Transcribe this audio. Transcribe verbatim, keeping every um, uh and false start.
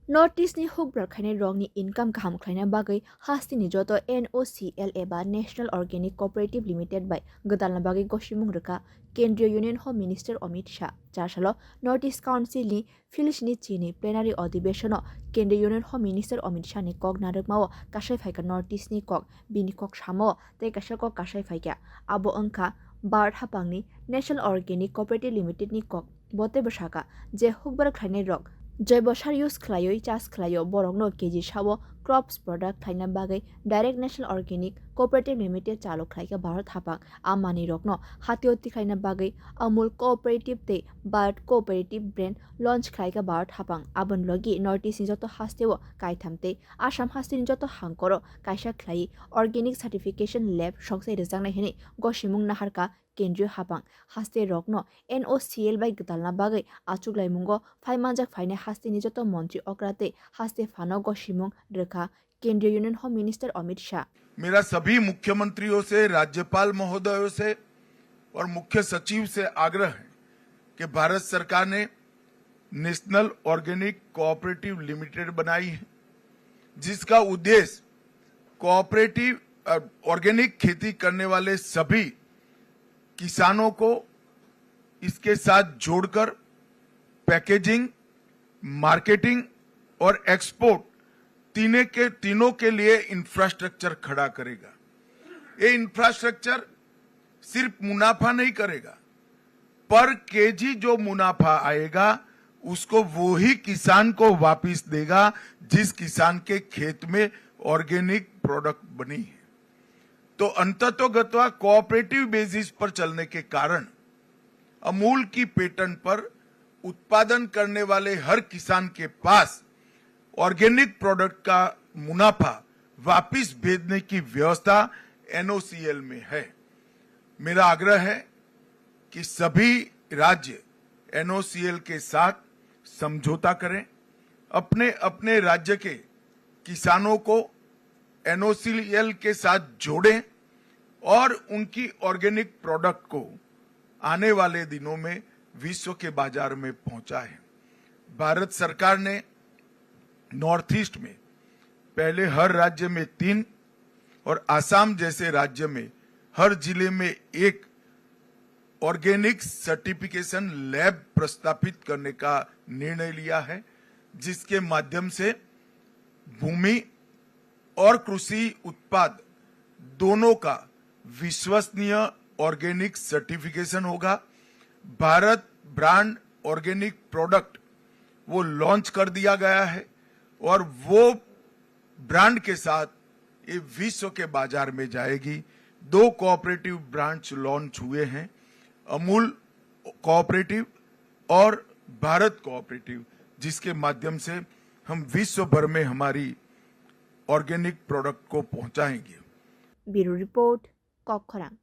North East ni hukbwrwk khainai rokni income kaham khlaina bagwi hasteni joto N O C L eba National Organic Cooperative Limited bai gwdalna bagwi gosimung rwkha Kendriya Union Home Minister Amit Shah. Char salo North East Council ni philsini chini plenary adhibeshon o Kendriya Union Home Minister Amit Shah ni kok narwkma o kasai phaikha North East ni kok, bini kok samo tei kaisa kok kasai phaikha, abo wngkha Bharat haphangni National Organic Cooperative Limited ni kok. Bo teibo sakha je hukbwrwk khlainai rok jaibo sar use khlaiwi chas khlaio, borokno K G sao crops product khlaina bagwi direct National Organic Cooperative Limited chalo khlaikha Bharat haphang. A manwi rokno hatio tikhlaina bagwi Amul Cooperative tei Bharat Cooperative brand launch khlaikha Bharat haphang. Aboni logi North East ni joto hasteo kaitham tei Assam hasteni joto hangkoro kaisa khlaiwi organic certification lab songsai rwjaknai hwnwi gosimung naharkha Kendriya haphang. Haste rokno N O C L bai gwdalna bagwi achuklaimungo phai manjak phainai hasteni joto montri okra tei haste phano gosimung rwkha Kendriya Union Home Minister Amit Shah. मेरा सभी मुख्यमंत्रियों से, राज्यपाल महोदयों से और मुख्य सचिव से आग्रह है कि भारत सरकार ने नेशनल ऑर्गेनिक कोऑपरेटिव लिमिटेड बनाई है, जिसका उद्देश्य कोऑपरेटिव, अ, ऑर्गेनिक खेती करने वाले सभी किसानों को इसके साथ जोड़कर पैकेजिंग, मार्केटिंग और एक्सपोर्ट तीने के, तीनों के लिए इंफ्रास्ट्रक्चर खड़ा करेगा। ये इंफ्रास्ट्रक्चर सिर्फ मुनाफा नहीं करेगा, पर केजी जो मुनाफा आएगा, उसको वो ही किसान को वापस देगा, जिस किसान के खेत में ऑर्गेनिक प्रोडक्ट बनी है। तो अंततोगत्वा कोऑपरेटिव बेसिस पर चलने के कारण अमूल की पेटेंट पर उत्पादन करने वाले हर किसान के पास ऑर्गेनिक प्रोडक्ट का मुनाफा वापस भेजने की व्यवस्था एनओसीएल में है। मेरा आग्रह है कि सभी राज्य एनओसीएल के साथ समझौता करें, अपने, अपने राज्य के किसानों को एनओसीएल के साथ जोड़ें और उनकी ऑर्गेनिक प्रोडक्ट को आने वाले दिनों में विश्व के बाजार में पहुंचाएं। भारत सरकार ने नॉर्थ ईस्ट में पहले हर राज्य में तीन और आसाम जैसे राज्य में हर जिले में एक ऑर्गेनिक सर्टिफिकेशन लैब प्रस्थापित करने का निर्णय लिया है, जिसके माध्यम से भूमि और कृषि उत्पाद दोनों का विश्वसनीय ऑर्गेनिक सर्टिफिकेशन होगा। भारत ब्रांड ऑर्गेनिक प्रोडक्ट वो लॉन्च कर दिया गया है और वो ब्रांड के साथ ये विश्व के बाजार में जाएगी। दो कोऑपरेटिव ब्रांड्स लॉन्च हुए हैं, अमूल कोऑपरेटिव और भारत कोऑपरेटिव, जिसके माध्यम से हम विश्व भर में हमारी ऑर्गेनिक प्रोडक्ट को पहुंचाएंगे। Bureau Report, Kokkhorang.